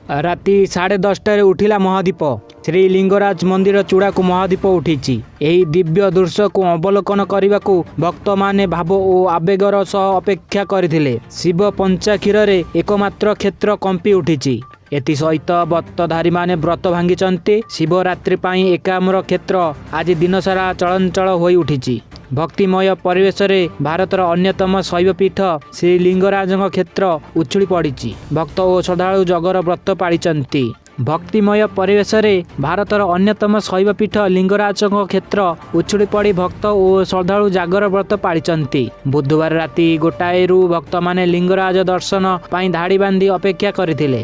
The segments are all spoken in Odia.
ରାତି 10:30ରେ ଉଠିଲା ମହାଦୀପ। ଶ୍ରୀଲିଙ୍ଗରାଜ ମନ୍ଦିର ଚୂଡ଼ାକୁ ମହାଦୀପ ଉଠିଛି। ଏହି ଦିବ୍ୟ ଦୃଶ୍ୟକୁ ଅବଲୋକନ କରିବାକୁ ଭକ୍ତମାନେ ଭାବ ଓ ଆବେଗର ସହ ଅପେକ୍ଷା କରିଥିଲେ। ଶିବ ପଞ୍ଚାକ୍ଷରରେ ଏକମାତ୍ର କ୍ଷେତ୍ର କମ୍ପି ଉଠିଛି। ଏଥିସହିତ ବ୍ରତଧାରୀମାନେ ବ୍ରତ ଭାଙ୍ଗିଛନ୍ତି। ଶିବରାତ୍ରି ପାଇଁ ଏକାମ୍ର କ୍ଷେତ୍ର ଆଜି ଦିନସାରା ଚଳଚଞ୍ଚଳ ହୋଇଉଠିଛି। ଭକ୍ତିମୟ ପରିବେଶରେ ଭାରତର ଅନ୍ୟତମ ଶୈବପୀଠ ଶ୍ରୀଲିଙ୍ଗରାଜଙ୍କ କ୍ଷେତ୍ର ଉଛୁଳି ପଡ଼ିଛି। ଭକ୍ତ ଓ ଶ୍ରଦ୍ଧାଳୁ ଜାଗର ବ୍ରତ ପାଳିଛନ୍ତି। ଭକ୍ତିମୟ ପରିବେଶରେ ଭାରତର ଅନ୍ୟତମ ଶୈବପୀଠ ଲିଙ୍ଗରାଜଙ୍କ କ୍ଷେତ୍ର ଉଛୁଳି ପଡ଼ି ଭକ୍ତ ଓ ଶ୍ରଦ୍ଧାଳୁ ଜାଗର ବ୍ରତ ପାଳିଛନ୍ତି। ବୁଧବାର ରାତି 1ଟାରୁ ଭକ୍ତମାନେ ଲିଙ୍ଗରାଜ ଦର୍ଶନ ପାଇଁ ଧାଡ଼ି ବାନ୍ଧି ଅପେକ୍ଷା କରିଥିଲେ।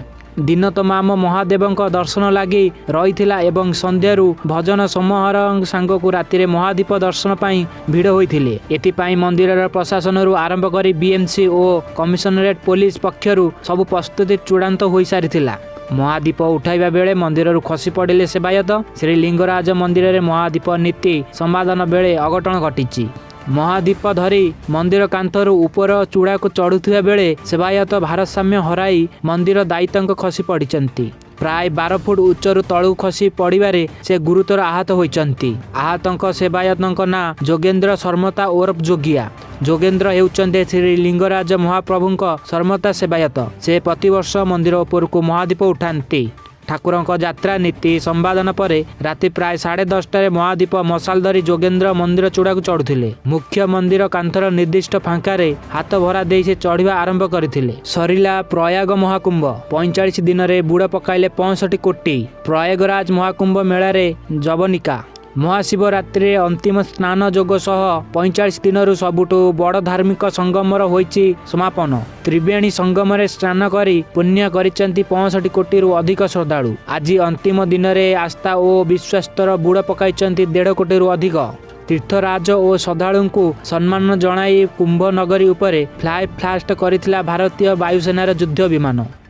ଦିନ ତମାମ ମହାଦେବଙ୍କ ଦର୍ଶନ ଲାଗି ରହିଥିଲା ଏବଂ ସନ୍ଧ୍ୟାରୁ ଭଜନ ସମାରୋହ ସାଙ୍ଗକୁ ରାତିରେ ମହାଦୀପ ଦର୍ଶନ ପାଇଁ ଭିଡ଼ ହୋଇଥିଲେ। ଏଥିପାଇଁ ମନ୍ଦିରର ପ୍ରଶାସନରୁ ଆରମ୍ଭ କରି ବିଏମ୍ସି ଓ କମିଶନରେଟ୍ ପୋଲିସ ପକ୍ଷରୁ ସବୁ ପ୍ରସ୍ତୁତି ଚୂଡ଼ାନ୍ତ ହୋଇସାରିଥିଲା। ମହାଦୀପ ଉଠାଇବା ବେଳେ ମନ୍ଦିରରୁ ଖସି ପଡ଼ିଲେ ସେବାୟତ। ଶ୍ରୀଲିଙ୍ଗରାଜ ମନ୍ଦିରରେ ମହାଦୀପ ନୀତି ସମ୍ପାଦନ ବେଳେ ଅଘଟଣ ଘଟିଛି। ମହାଦୀପ ଧରି ମନ୍ଦିର କାନ୍ଥରୁ ଉପର ଚୂଡ଼ାକୁ ଚଢ଼ୁଥିବା ବେଳେ ସେବାୟତ ଭାରସାମ୍ୟ ହରାଇ ମନ୍ଦିର ଦାୟିତ୍ୱଙ୍କ ଖସି ପଡ଼ିଛନ୍ତି। ପ୍ରାୟ 12 ଫୁଟ ଉଚ୍ଚରୁ ତଳକୁ ଖସି ପଡ଼ିବାରେ ସେ ଗୁରୁତର ଆହତ ହୋଇଛନ୍ତି। ଆହତଙ୍କ ସେବାୟତଙ୍କ ନାଁ ଯୋଗେନ୍ଦ୍ର ଶର୍ମତା ଓରଫ ଯୋଗିଆ। ଯୋଗେନ୍ଦ୍ର ହେଉଛନ୍ତି ଶ୍ରୀଲିଙ୍ଗରାଜ ମହାପ୍ରଭୁଙ୍କ ଶର୍ମତା ସେବାୟତ। ସେ ପ୍ରତିବର୍ଷ ମନ୍ଦିର ଉପରକୁ ମହାଦୀପ ଉଠାନ୍ତି। ଠାକୁରଙ୍କ ଯାତ୍ରା ନୀତି ସମ୍ପାଦନ ପରେ ରାତି ପ୍ରାୟ 10:30ରେ ମହାଦୀପ ମଶାଲ ଧରି ଯୋଗେନ୍ଦ୍ର ମନ୍ଦିର ଚୂଡ଼ାକୁ ଚଢ଼ୁଥିଲେ। ମୁଖ୍ୟ ମନ୍ଦିର କାନ୍ଥର ନିର୍ଦ୍ଦିଷ୍ଟ ଫାଙ୍କରେ ହାତ ଭରା ଦେଇ ସେ ଚଢ଼ିବା ଆରମ୍ଭ କରିଥିଲେ। ସରିଲା ପ୍ରୟାଗ ମହାକୁମ୍ଭ। 45 ଦିନରେ ବୁଡ଼ ପକାଇଲେ 65 କୋଟି। ପ୍ରୟାଗରାଜ ମହାକୁମ୍ଭ ମେଳାରେ ଯବନିକା। ମହାଶିବରାତ୍ରିରେ ଅନ୍ତିମ ସ୍ନାନ ଯୋଗ ସହ 45 ଦିନରୁ ସବୁଠୁ ବଡ଼ ଧାର୍ମିକ ସଙ୍ଗମର ହୋଇଛି ସମାପନ। ତ୍ରିବେଣୀ ସଙ୍ଗମରେ ସ୍ନାନ କରି ପୁଣ୍ୟ କରିଛନ୍ତି 65 କୋଟିରୁ ଅଧିକ ଶ୍ରଦ୍ଧାଳୁ। ଆଜି ଅନ୍ତିମ ଦିନରେ ଆସ୍ଥା ଓ ବିଶ୍ୱାସର ବୁଡ଼ ପକାଇଛନ୍ତି 1.5 କୋଟିରୁ ଅଧିକ। ତୀର୍ଥରାଜ ଓ ଶ୍ରଦ୍ଧାଳୁଙ୍କୁ ସମ୍ମାନ ଜଣାଇ କୁମ୍ଭ ନଗରୀ ଉପରେ ଫ୍ଲାଏ ପାଷ୍ଟ କରିଥିଲା ଭାରତୀୟ ବାୟୁସେନାର ଯୁଦ୍ଧ ବିମାନ।